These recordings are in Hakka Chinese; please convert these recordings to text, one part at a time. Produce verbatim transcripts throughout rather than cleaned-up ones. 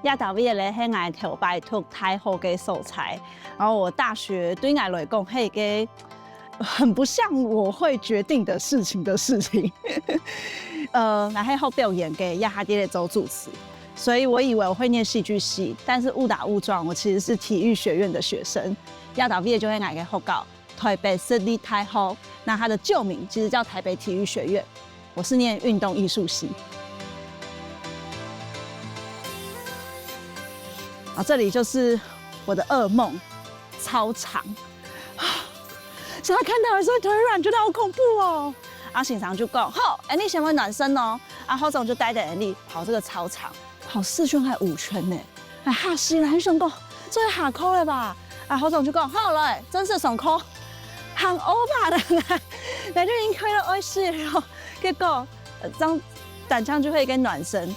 這兜位仔咧係𠊎頭擺讀大學个所在，然後我大學對𠊎來講係一個很不像我會決定的事情的事情。呃，𠊎係學表演个，這下在這做主持，所以我以為我會念戲劇系，但是誤打誤撞，我其實是體育學院的學生。這兜位仔就係𠊎个學校，台北市立大學，那它的舊名其實叫台北體育學院。我是念運動藝術系。啊，這裡就是我的噩夢，操場。現在看到還是會腿軟，覺得好恐怖哦。啊，先生就講：「好，恁呢先來暖身哦。」啊，校長就帶著𠊎等跑這個操場，跑四圈還五圈呢，哎，嚇死了，還想講，這下下課了吧？啊，校長就講：「好，來，正式上課。」行歐巴的啦，那就應該要愛死了。結果，呃，這樣膽量就會一個暖身。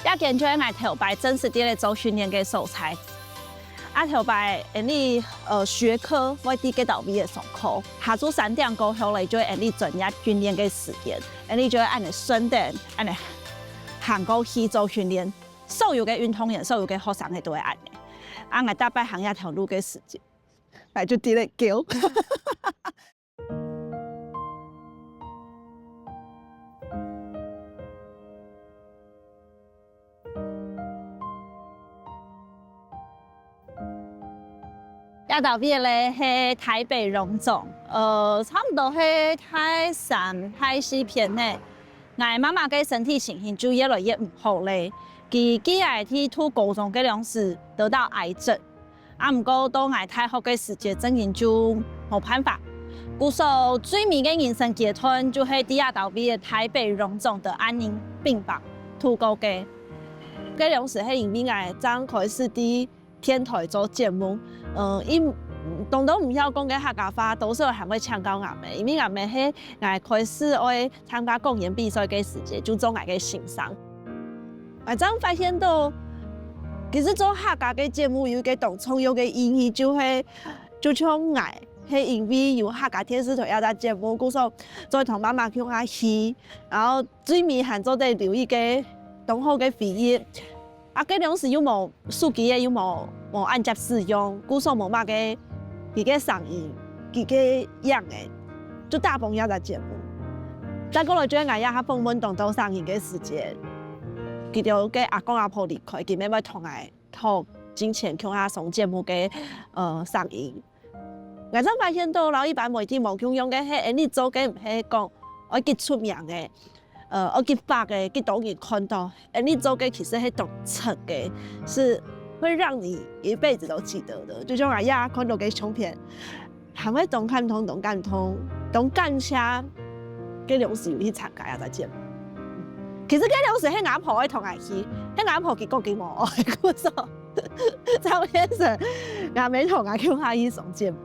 這間就係𠊎頭擺正式在這做訓練个所在。啊，頭擺，𠊎等，呃，學科會在該兜位仔上課，下晝三點過後咧，就會𠊎等專業訓練个時間，𠊎等就會恁呢順等，恁呢行過去做訓練。所有个運動員，所有个學生仔都會恁呢。啊，𠊎逐擺行這條路个時節，𠊎就在該噭。 這兜位仔咧係台北榮總，呃，差毋多係大三、大四片仔。𠊎媽媽个身體情形就越來越毋好咧，佢記得佢讀高中个量時得到癌症， 啊，毋過到𠊎大學个時節，正經就無辦法。故所最尾个人生階段，就係在這兜位个台北榮總个安寧病房度過个。該量時係因為𠊎正開始在電台做節目，呃，因，當多毋曉講个客家話，多數還會請教𠊎姆，因為𠊎姆係𠊎開始愛 參加講演比賽个時節，就做𠊎个先生。𠊎正發現到，其實做客家个節目有一個當重要个意義，就係，就像𠊎，係因為有客家電視台這隻節目，故所做同媽媽共下去，然後最尾還做得留一個當好个回憶。 啊，該量時又無手機仔，又無，無恁捷使用，故所無麼个，佢个聲音，佢个影仔，就打幫這隻節目。再過來就係𠊎這下訪問當多聲音个時節，佢兜个阿公阿婆離開，佢乜會同𠊎討進前共下上節目个，呃，聲音。 𠊎正發現到，摎一般媒體無共樣个係，𠊎等做个毋係講愛幾出名个，呃，愛幾百个、幾多人看到，𠊎等做个其實係當真个，是會讓你一輩子都記得的。就像𠊎這下看到个相片，還會當感動、當感動、當感謝，該量時有去參加這隻節目。其實該量時係𠊎婆愛同𠊎去，係𠊎婆佢講佢無愛，故所 張先生，𠊎姆同𠊎共下去上節目。